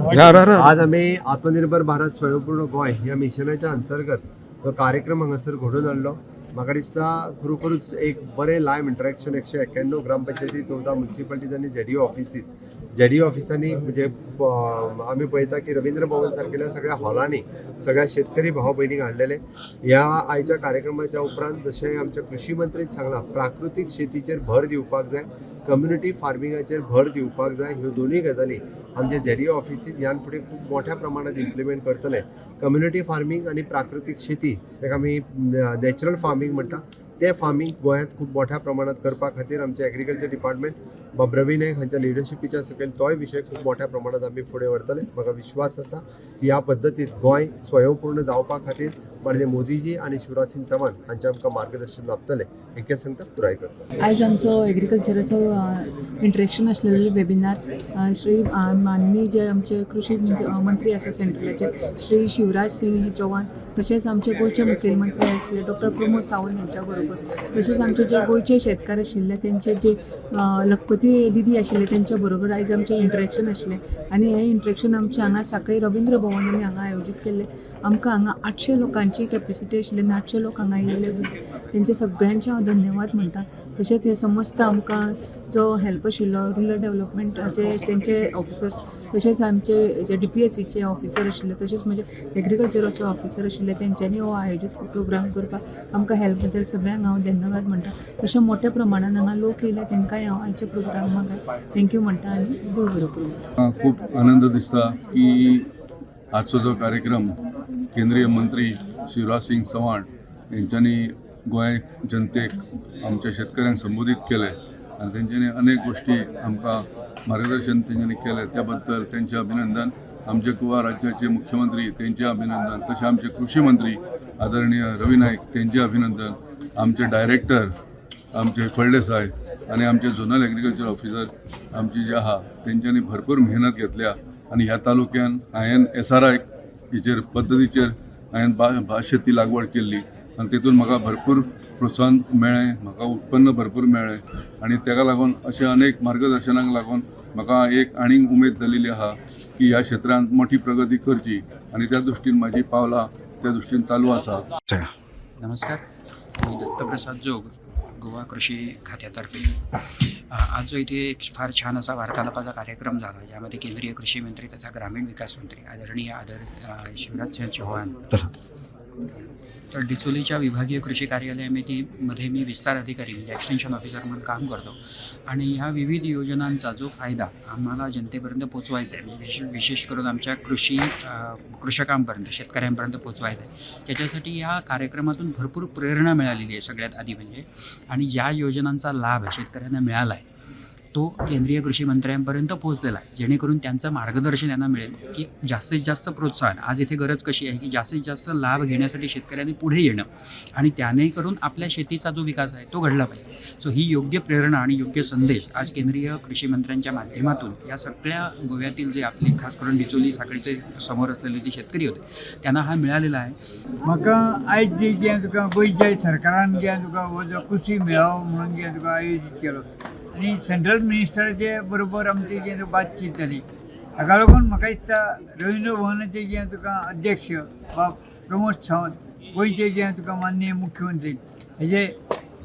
आज आमी आत्मनिर्भर भारत स्वयंपूर्ण गोंय ह्या मिशनाच्या अंतर्गत तो कार्यक्रम हांगासर घडोवन हाडलो. म्हाका दिसता खरोखरूच एक बरें लायव्ह इंटरेक्शन 191 ग्रामपंचायती, 14 मुन्सिपालिटीज आनी झेडीओ ऑफिसीस. झेडीओ ऑफिसांनी म्हणजे आमी पळयता की रवींद्र भवन सारकेल्या सगळ्या हॉलांनी सगळ्या शेतकरी भाव भयणींक हाडलेले. ह्या आयच्या कार्यक्रमाच्या उपरांत जशें आमच्या कृषी मंत्रीन सांगलां, प्राकृतीक शेतीचेर भर दिवपाक जाय, कम्युनिटी फार्मिंगाचेर भर दिवपाक जाय. ह्यो दोनूय गजाली आमचे झेडीओ ऑफिसीस ह्यान फुडें खूब मोठ्या प्रमाणात इम्प्लिमेंट करतले. कम्युनिटी फार्मींग आनी प्राकृतीक शेती, ताका आमी नॅचरल फार्मींग म्हणटा, तें फार्मींग गोंयांत खूब मोठ्या प्रमाणात करपा खातीर आमचें एग्रीकल्चर डिपार्टमेंट बाब रवी नायक हांच्या लिडरशिपीच्या सकयल तोय विशय खूब मोठ्या प्रमाणात आमी फुडें व्हरतले. म्हाका विश्वास आसा की ह्या पद्दतीत गोंय स्वयंपूर्ण जावपा खातीर माननीय मोदीजी आनी शिवराज सिंग चौहान हांचें आमकां मार्गदर्शन लाभतलें. इतकें सांगता, पुराय करता. आयज आमचो एग्रीकल्चराचो इंटरेक्शन आसलेलो वेबिनार, श्री माननीय जे आमचे कृषी मंत्री आसा सेंट्रलाचे, श्री शिवराज सिंग चौहान, तशेंच आमचे गोंयचे मुखेलमंत्री आसले डॉक्टर प्रमोद सावंत यांच्या बरोबर, तशेंच आमचे जे गोंयचे शेतकार आशिल्ले, तेंचे जे लखपती दिदी आशिल्ले, तेंच्या बरोबर आयज आमचें इंटरेक्शन आशिल्लें. आनी हें इंटरेक्शन आमचें हांगा साखळी रवींद्र भवन आमी हांगा आयोजीत केल्लें. आमकां हांगा 800 लोकांची कॅपेसिटी आशिल्ली आनी 800 लोक हांगा येयल्ले. तेंचे सगळ्यांचे हांव धन्यवाद म्हणटा. तशेंच हे समस्त आमकां जो हेल्प आशिल्लो रुरल डेवलपमेंटाचे तेंचे ऑफिसर्स, तशेंच आमचे जे डीपीएसीचे ऑफिसर आशिल्ले, तशेंच म्हजे एग्रीकल्चराचे ऑफिसर आशिल्ले, तेंच्यांनी हो आयोजीत प्रोग्राम करपाक आमकां हेल्प बद्दल सगळ्यांक हांव धन्यवाद म्हणटा. तशें मोठ्या प्रमाणान हांगा लोक येयले, तांकांय हांव आयच्या प्रोग्रामाक thank you म्हणटा आनी देव बरो करूं. खूप आनंद दिसता की आजचो जो कार्यक्रम केंद्रीय मंत्री शिवराज सिंग चव्हाण यांच्यानी गोंय जनतेक, आमच्या शेतकऱ्यांक संबोधीत केले आणि तेंच्यांनी अनेक गोष्टी आमकां मार्गदर्शन तेंच्यांनी केलें, त्याबद्दल तेंचें अभिनंदन. आमचे गोवा राज्याचे मुख्यमंत्री, तेंचे अभिनंदन. तशें आमचे कृषी मंत्री आदरणीय रवी नाईक, तेंचे अभिनंदन. आमचे डायरेक्टर आमचे फळदेसाय आणि आमचे झोनल एग्रीकल्चर ऑफिसर आमची जे आहा, तेंच्यांनी भरपूर मेहनत घेतल्या. आनी ह्या तालुक्यान हांवें एसआरआय हेचेर पद्दतीचेर हांवें भात शेती लागवड केल्ली आनी तेतून म्हाका भरपूर प्रोत्साहन मेळ्ळें, म्हाका उत्पन्न भरपूर मेळ्ळें. आनी तेका लागून अशे अनेक मार्गदर्शनाक लागून म्हाका एक आनीक उमेद जालेली आहा की ह्या क्षेत्रांत मोठी प्रगती करची आनी त्या दृश्टीन म्हाजी पावलां त्या दृश्टीन चालू आसा. नमस्कार, मी दत्तप्रसाद जोग, गोवा कृषी खात्यातर्फे. आज जो इथे एक फार छान असा वार्तालापाचा कार्यक्रम झाला, ज्यामध्ये केंद्रीय कृषी मंत्री तथा ग्रामीण विकास मंत्री आदरणीय शिवराज सिंह चौहान. तर डिचोलीच्या विभागीय कृषी कार्यालयामध्ये मध्ये मी विस्तार अधिकारी म्हणजे एक्सटेन्शन ऑफिसर म्हणून काम करतो आणि ह्या विविध योजनांचा जो फायदा आम्हाला जनतेपर्यंत पोचवायचा आहे, म्हणजे विशेष विशेष करून आमच्या कृषकांपर्यंत, शेतकऱ्यांपर्यंत पोचवायचा आहे, त्याच्यासाठी या कार्यक्रमातून भरपूर प्रेरणा मिळालेली आहे सगळ्यात आधी म्हणजे. आणि ज्या योजनांचा लाभ शेतकऱ्यांना मिळाला आहे तो केंद्रीय कृषी मंत्र्यांपर्यंत पोहोचलेला आहे, जेणेकरून त्यांचं मार्गदर्शन यांना मिळेल की जास्तीत जास्त प्रोत्साहन. आज इथे गरज कशी आहे की जास्तीत जास्त लाभ घेण्यासाठी शेतकऱ्यांनी पुढे येणं आणि त्याने करून आपल्या शेतीचा जो विकास आहे तो घडला पाहिजे. सो ही योग्य प्रेरणा आणि योग्य संदेश आज केंद्रीय कृषी मंत्र्यांच्या माध्यमातून या सगळ्या गोव्यातील जे आपले, खास करून डिचोली साखळीचे समोर असलेले जे शेतकरी होते, त्यांना हा मिळालेला आहे. म्हाका आयज जी जें तुका गोंयच्या सरकारान जें तुका हो जो कृषी मेळावो म्हणून जें तुका आयोजीत केलो आनी सेंट्रल मिनिस्टराचे बरोबर आमची जें बातचीत जाली, हाका लागून म्हाका दिसता रवींद्र भवनाचे जे तुका अध्यक्ष बाब प्रमोद सावंत, गोंयचे जे तुका माननीय मुख्यमंत्री, हेजे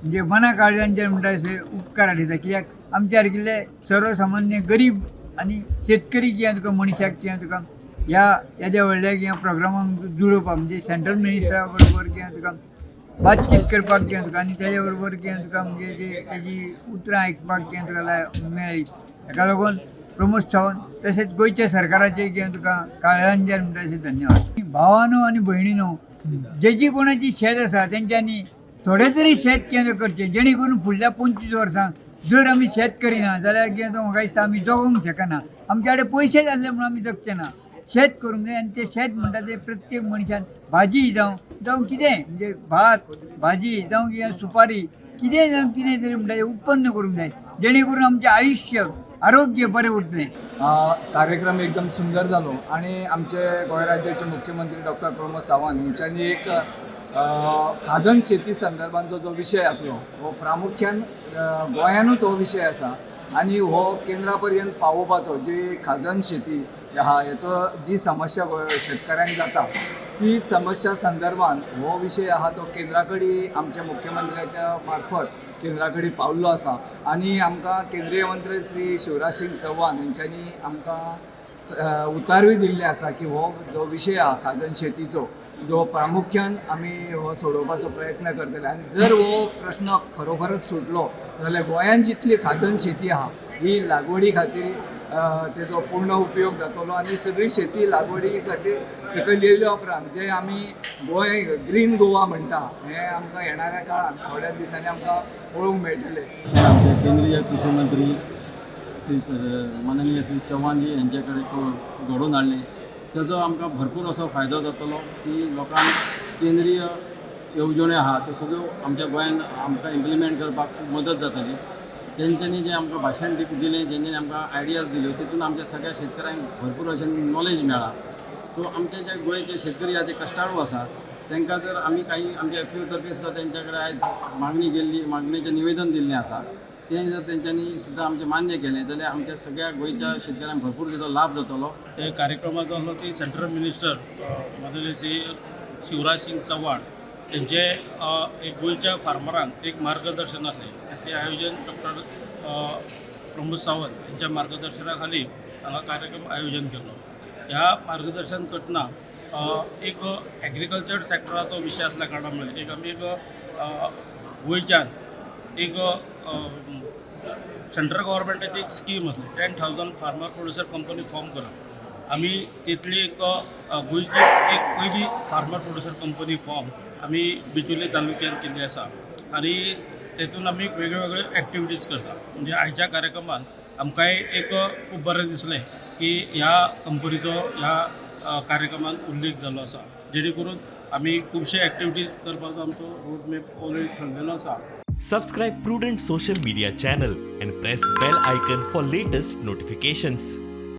म्हणजे मना काळजान म्हणटा अशे उपकार हाडयता. कित्याक आमच्या सारकिल्ले सर्वसामान्य गरीब आनी शेतकरी जे तुका मनशाक जें तुका ह्या येद्या व्हडल्या ह्या प्रोग्रामाक जुळोवपाक, म्हणजे सेंट्रल मिनिस्टरा बरोबर जें तुका बातचीत करपाक जें तुका आनी तेज्या बरोबर जें तुका म्हणजे जे तेजी उतरां आयकपाक जें तुका मेळ्ळी, हेका लागून प्रमोद सावंत तशेंच गोंयच्या सरकाराचे जें तुका काळजान म्हणटा अशें धन्यवाद. भावानो आनी भयणीनो, जेजी कोणाची शेत आसा तेंच्यांनी थोडें तरी शेत केन्ना करचें, जेणे करून फुडल्या 25 वर्सां जर आमी शेत करिना जाल्यार कितें तो म्हाका दिसता आमी जगोंक शकना. आमच्या कडेन पयशेच आसले म्हणून आमी जगचे ना. शेत करूंक जाय आनी तें शेत म्हणटा तें प्रत्येक मनशान भाजी जावं जावं कितेंय, म्हणजे भात भाजी जावं कितें सुपारी कितेंय जावं कितें तरी म्हणटा तें उत्पन्न करूंक जाय, जेणे करून आमचें आयुश्य आरोग्य बरें उरतलें. कार्यक्रम एकदम सुंदर जालो आणि आमचे गोंय राज्याचे मुख्यमंत्री डॉक्टर प्रमोद सावंत हेंच्यांनी एक खाजन शेती संदर्भांचो जो विशय आसलो हो प्रामुख्यान गोंयानूच हो विशय आसा आनी हो केंद्रा पर्यंत पावोवपाचो, जी खाजन शेती आहा हेचो जी समस्या शेतकऱ्यांक जाता ती समस्या संदर्भान हो विशय आहा तो केंद्रा कडेन आमच्या मुख्यमंत्र्याच्या मार्फत केंद्रा कडेन पावल्लो आसा आनी आमकां केंद्रीय मंत्री श्री शिवराज सिंग चौहान हेंच्यांनी आमकां उतारवी दिल्ली आसा की हो जो विशय आहा खाजन शेतीचो जो प्रामुख्यान आमी हो सोडोवपाचो प्रयत्न करतले आनी जर हो प्रश्न खरोखरच सुटलो जाल्यार गोंयांत जितली खाजन शेती आहा ही लागवडी खातीर तेजो पूर्ण उपयोग जातलो आनी सगळी शेती लागवडी खातीर सकयल येयल्या उपरांत जे आमी गोंय ग्रीन गोवा म्हणटा हें आमकां येणाऱ्या काळांत थोड्या दिसांनी आमकां पळोवंक मेळटलें. आमचे केंद्रीय कृषी मंत्री श्री माननीय श्री चौहानजी यांचे कडेन घडोवन हाडले ताजो आमकां भरपूर असो फायदो जातलो की लोकांक केंद्रीय येवजण्यो आहा त्यो सगळ्यो आमच्या गोंयान आमकां इम्प्लिमेंट करपाक खूब मदत जातली. तेंच्यांनी जें आमकां भाशण दिलें, जेंच्यांनी आमकां आयडियाज दिल्यो तितून आमच्या सगळ्या शेतकऱ्यांक भरपूर अशें नॉलेज मेळ्ळां. सो आमचे जे गोंयचे शेतकरी आहा ते कश्टाळू आसा, तांकां जर आमी काही आमच्या एफ पी ओ तर्फे सुद्दां तेंच्या कडेन आयज मागणी केल्ली, मागणेचें निवेदन दिल्लें आसा, तें जर तेंच्यांनी सुद्दां आमचें मान्य केलें जाल्यार आमच्या सगळ्या गोंयच्या शेतकऱ्यांक भरपूर तेजो लाभ जातलो. ते कार्यक्रमाचो आसलो की सेंट्रल मिनिस्टर माननीय श्री शिवराज सिंग चव्हाण हेंचे एक गोंयच्या फार्मरांक एक मार्गदर्शन आसलें. तें आयोजन डॉक्टर प्रमोद सावंत हेंच्या मार्गदर्शना खाली हांगा कार्यक्रम आयोजन केल्लो. ह्या मार्गदर्शन करतना एक एग्रीकल्चर सेक्टराचो विशय आसल्या कारणां मुळे एक आमी एक गोंयच्यान एक सेंट्रल गव्हर्मेंटाची एक स्कीम आसली 10,000 फार्मर प्रोड्युसर कंपनी फॉर्म करप. आमी तितली एक गोंयची एक पयली फार्मर प्रोड्युसर कंपनी फॉर्म आमी बिचोले तालुक्यान केल्ली आसा आनी तेतून आमी वेगळे वेगळे एक्टिविटीज करता. म्हणजे आयच्या कार्यक्रमान आमकांय एक खूब बरें दिसलें की ह्या कंपनीचो ह्या कार्यक्रमान उल्लेख जाल्लो आसा, जेणे करून आमी खुबशे एक्टिविटीज करपाचो आमचो रोड मॅप ऑलरेडी ठरलेलो आसा. Subscribe Prudent Social Media channel and press bell icon for latest notifications.